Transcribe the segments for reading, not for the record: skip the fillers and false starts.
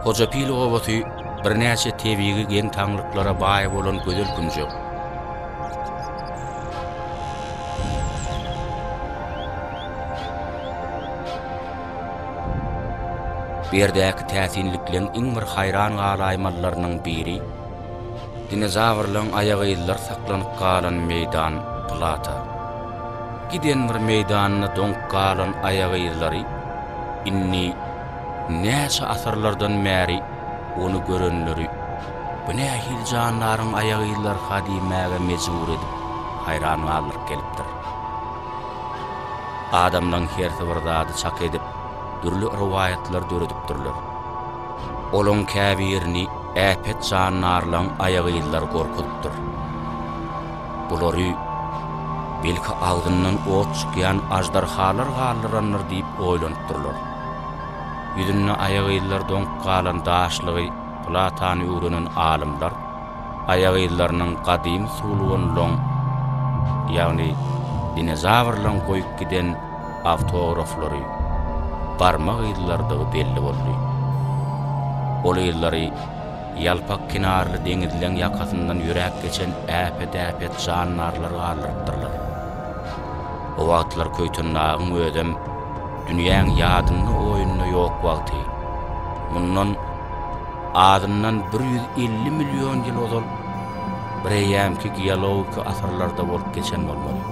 Hojapil obasy birnäçe tebigy geň-taňlyklara baý bolan gözel künjek. Bu ýerdäki täsinlikleň iň bir haýran galaýmalylarynyň biri, dinozawrlaň aýak yzlary saklanyp galan meýdan, plata. Giden bir meýdanda doňup galan aýak yzlary indi näçe asyrlardan bäri ony görenleri bu nähili jandaryň aýak yzlaryka diýmäge mejbur edip, haýran galdyryp gelipdir. Adamlaň hersi bir zady çak edip, dürli rowaýatlar döredipdirler. Olaň käbirini äpet jandarlaň aýak yzlary gorkuzypdyr. Bulary, belki, agzyndan ot çykýan aždarhalar galdyrandyr diýip oýlanypdyrlar. Ýüzünde aýak yzlary doňup galan daşlygy platany öwrenen alymlar aýak yzlarynyň gadymy suwulganlaň, ýagny dinozawrlaň goýup giden awtograflary, barmak yzlarydygy belli boldy. Ol yzlary ýalpak kenarly deňizleň ýakasyndan ýöräp geçen äpet-äpet jandarlar galdyrypdyrlar. O wagtlar Köýtendagyň özem dünýäň ýadynda-oýunda ýok wagty, mundan azyndan 150 million ýyl ozal bireýýämki geologiki asyrlarda bolup geçen bolmaly.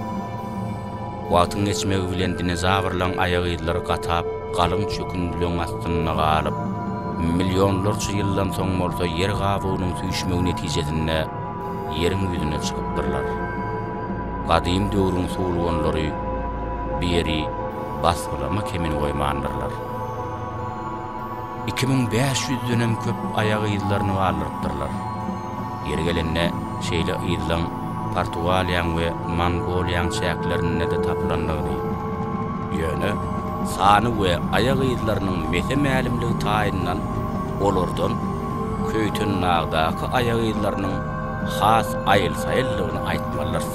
Wagtyň geçmegi bilen dinozawrlaň aýak yzlary gatap, galyň çökündileň astynda galyp, millionlarça ýyldan soň bolsa ýer gabygynyň süýşmegi netijesinde ýeriň ýüzüne çykypdyrlar. Gadym döwrüň suwulganlary bu ýeri basgylama kemini goýmandyrlar. 2500 denem köp aýak yzlaryny galdyrypdyrlar. Ýeri gelende, şeýle yzlaň Portugaliýaň we Mongoliýaň çäklerinde-de tapylandygyny, ýöne sany we aýak yzlarynyň mese-mälimligi taýyndan olardan Köýtendagdaky aýak yzlarynyň has aýyl-saýyldygyny aýtmalydyrys.